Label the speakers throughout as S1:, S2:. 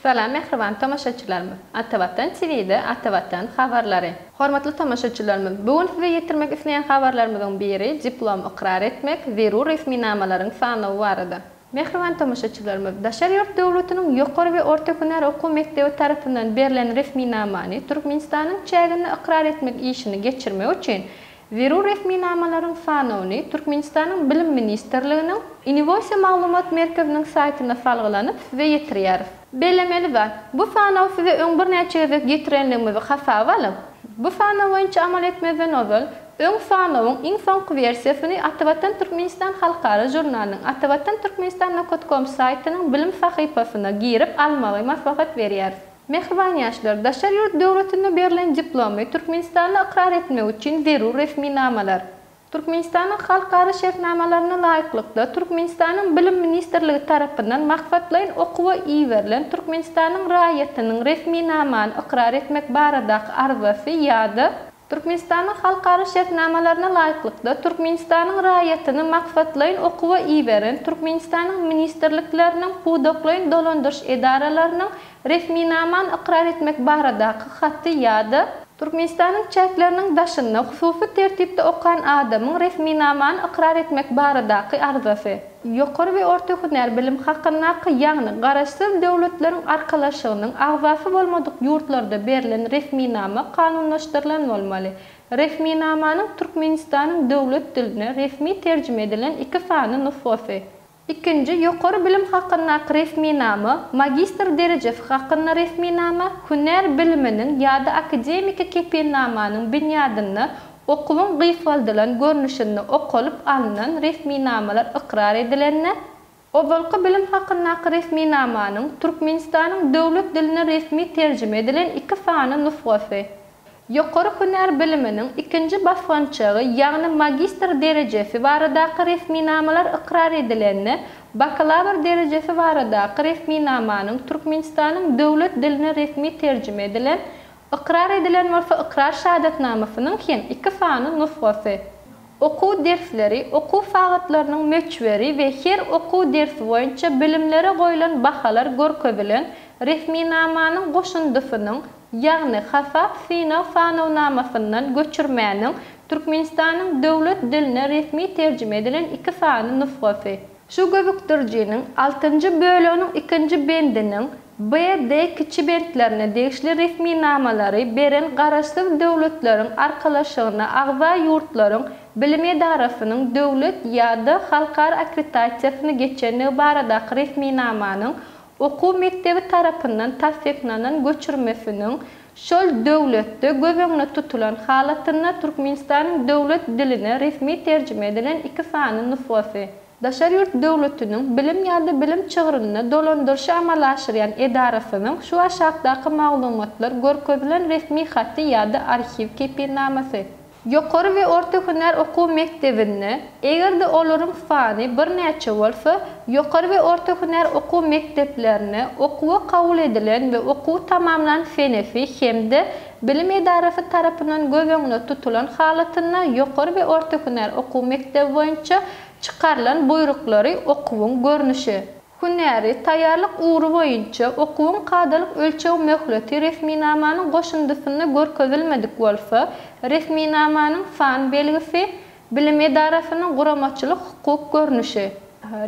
S1: Salam mähriban tomaşaçylarymyz! Atavatan TV-de Atavatan habarlary. Hormatly tomaşaçylarymyz, bu gün size ýetirmek isleýän habarlarymyzyň biri diplom ykrar etmek, zerur resminamalaryň sanawy barada. Mähriban tomaşaçylarymyz, daşary ýurt döwletiniň ýokary we orta hünär okuw mekdebi tarapyndan berlen resminamany Türkmenistanyň çäginde ykrar etmek işini geçirmek üçin zerur resminamalaryň sanawyny Türkmenistanyň Bilim ministrliginiň Inewosiýa maglumat merkeziniň saýtyna salgylanyp size ýetirýäris. Bellemeli zat, bu sanawy size öň birnäçe gezek ýetirenligimizi hasaba alyp, bu sanaw boýunça amal etmezden ozal, öň sanawyň iň soňky wersiýasyny Atavatan Türkmenistan halkara žurnalynyň Atavatan Türkmenistan nokat kom saýtynyň bilim sahypasyna girip almagy maslahat berýäris. Mähriban ýaşlar, daşary ýurt döwletinde berlen diplomy Türkmenistanda ykrar etmek üçin zerur resminamalar. Türkmenistanyň halkara şertnamalaryna laýyklykda, Türkmenistanyň Bilim ministrligi tarapyndan maksatlaýyn okuwa iberilen Türkmenistanyň raýatynyň resminamany ykrar etmek baradaky arzasy ýa-da. Türkmenistanyň halkara şertnamalaryna laýyklykda, Türkmenistanyň raýatyny maksatlaýyn okuwa iberen Türkmenistanyň ministrlikleriniň, pudaklaýyn dolandyryş edaralarynyň resminamany ykrar etmek baradaky haty ýa-da. Türkmenistanyň çäkleriniň daşynda hususy tertipde okan adamyň resminamany ykrar etmek baradaky arzasy. Ýokary we orta hünär bilim hakyndaky, ýagny Garaşsyz Döwletleriň Arkalaşygynyň agzasy bolmadyk ýurtlarda berlen resminama kanunlaşdyrylan bolmaly. Resminamanyň Türkmenistanyň döwlet diline resmi terjime edilen iki sany nusgasy. Ikinji ýokary bilim hakyndaky resminama, magistr derejesi hakynda resminama, hünär biliminiň ýa-da akademiki kepilnamanyň binýadynda okuwyň gysgaldylan görnüşinde okalyp alnan resminamalar ykrar edilende, ozalky bilim hakyndaky resminamanyň Türkmenistanyň döwlet diline resmi terjime edilen iki sany nusgasy. Ýokary hünär biliminiň ikinji basgançagy, ýagny magistr derejesi baradaky resminamalar ykrar edilende, bakalawr derejesi baradaky resminamanyň Türkmenistanyň döwlet diline resmi terjime edilen, ykrar edilen bolsa ykrar şahadatnamasynyň hem iki sany nusgasy. Okuw dersleri, okuw sagatlarynyň möçberi we her okuw dersi boýunça bilimlere goýlan bahalar görkezilen resminamanyň goşundysynyň ýagny hasap-synag sanawnamasyndan göçürmäniň Türkmenistanyň döwlet diline resmi terjime edilen iki sany nusgasy. Şu gözükdirijiniň altynjy böleginiň ikinji bendiniň B-D kiçi bentlerine degişli resminamalary beren Garaşsyz Döwletleriň Arkalaşygyna agza ýurtlaryň bilim edarasynyň döwlet ýa-da halkara akkreditasiýasyny geçendigi baradaky resminamanyň okuw mekdebi tarapyndan tassyklanan göçürmesiniň şol döwletde göz öňünde tutulan halatynda Türkmenistanyň döwlet diline resmi terjime edilen iki sany nusgasy. Daşary ýurt döwletiniň bilim ýa-da bilim çygrynda dolandyryşy amala aşyrýan edarasynyň şu aşakdaky maglumatlar görkezilen resmi haty ýa-da arhiw kepilnamasy. Ýokary we orta hünär okuw mekdebinde, eger-de olaryň sany birnäçe bolsa, ýokary we orta hünär okuw mekdeplerine okuwa kabul edilen we okuwy tamamlan senesi hem-de bilim edarasy tarapyndan göz öňünde tutulan halatynda ýokary we orta hünär okuw mekdebi boýunça çykarylan buýruklary okuwyň görnüşi, Hünäri, taýýarlyk ugry boýunça okuwyň kadalyk ölçeg möhleti resminamanyň goşundysynda görkezilmedik bolsa, resminamanyň san belgisi, bilim edarasynyň guramaçylyk-hukuk görnüşi,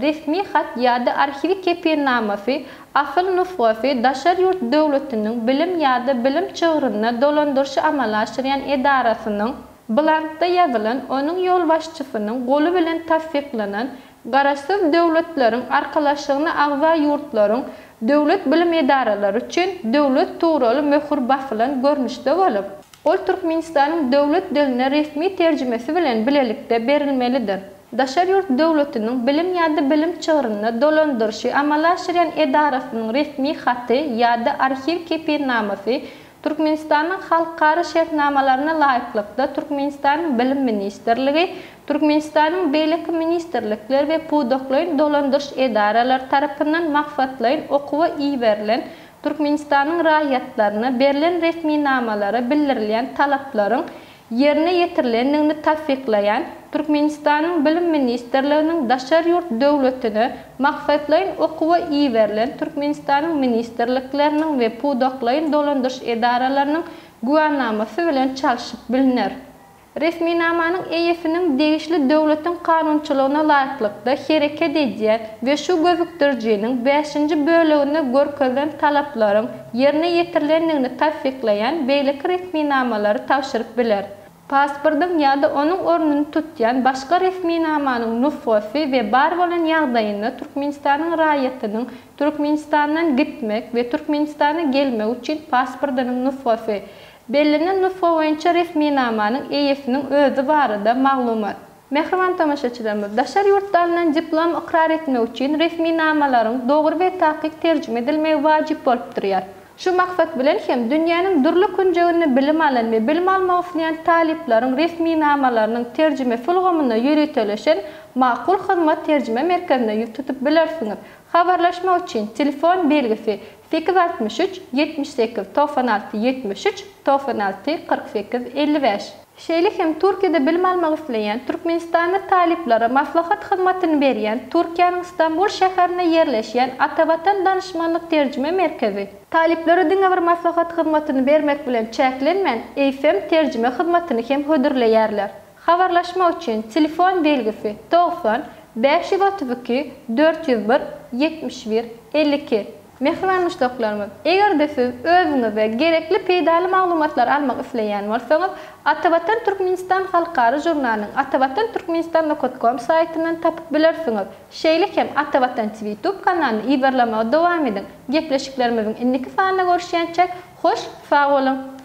S1: resmi hat ýa-da arhiw kepilnamasy, asyl nusgasy daşary ýurt döwletiniň bilim ýa-da bilim çygrynda dolandyryşy amala aşyrýan edarasynyň blankda ýazylan onuň ýolbaşçysynyň goly bilen tassyklanan Garaşsyz Döwletleriň Arkalaşygyna agza ýurtlaryň döwlet bilim edaralary üçin döwlet tugraly möhür basylan görnüşde bolup, ol Türkmenistanyň döwlet diline resmi terjimesi bilen bilelikde berilmelidir. Daşary ýurt döwletiniň bilim ýa-da bilim çygrynda dolandyryşy amala aşyrýan edarasynyň resmi haty ýa-da arhiw kepilnamasy Türkmenistanyň halkara şertnamalaryna laýyklykda Türkmenistanyň Bilim ministrligi, Türkmenistanyň beýleki ministrlikleri we pudaklaýyn dolandyryş edaralary tarapyndan maksatlaýyn okuwa iberilen Türkmenistanyň raýatlaryna berlen resminamalara bildirilýän talaplaryň ýerine ýetirilendigini tassyklaýan Türkmenistanyň Bilim ministrliginiň daşary ýurt döwletine maksatlaýyn okuwa iberilen Türkmenistanyň ministrlikleriniň we pudaklaýyn dolandyryş edaralarynyň güwänamasy bilen çalşyp bilner. Resminamanyň eýesiniň degişli döwletiň kanunçylygyna laýyklykda hereket edýän we şu Gözükdirijiniň bäşinji böleginde görkezilen talaplaryň ýerine ýetirilendigini tassyklaýan beýleki resminamalary tabşyryp biler. Pasportyň ýa-da onuň ornuny tutýan başga resminamanyň nusgasy we bar bolan ýagdaýynda Türkmenistanyň raýatynyň Türkmenistandan gitmek we Türkmenistana gelmek üçin pasportynyň nusgasy Bellenen nusga boýunça resminamanyň eýesiniň özi barada maglumat. Mähriban tomaşaçylarymyz, daşary ýurtda alnan diplom ykrar etmek üçin resminamalaryň dogry we takyk terjime edilmegi wajyp bolup durýar. Şu maksat bilen hem dünýäniň dürli künjeginde bilim alan we bilim almak isleýän talyplaryň resminamalarynyň terjimesi ulgamynda ýöriteleşen Makul Hyzmat terjime merkezine ýüz tutup bilersiňiz. Habarlaşmak üçin telefon belgisi, 863 78 96 73 96 48 55. Şeýle hem Türkiýede bilim almak isleýän türkmenistanly talyplara maslahat hyzmatyny berýän Türkiýäniň Stambul şäherinde ýerleşýän Atavatan danyşmanlyk terjime merkezi, talyplara diňe bir maslahat hyzmatyny bermek bilen çäklenmän, eýsem terjime hyzmatyny hem hödürleýärler. Habarlaşmak üçin telefon belgisi, 90 532 401 71 52. Mähriban muşdaklarymyz, eger-de siz özüňize gerekli peýdaly maglumatlary almak isleýän bolsaňyz, Atavatan Türkmenistan halkara žurnalynyň atavatan turkmenistan nokat kom saýtyndan tapyp bilersiňiz. Şeýle hem Atavatan TV YouTube kanalyny yzarlamagy dowam ediň. Gepleşiklerimiziň indiki sanynda görüşýänçäk, hoş sag boluň!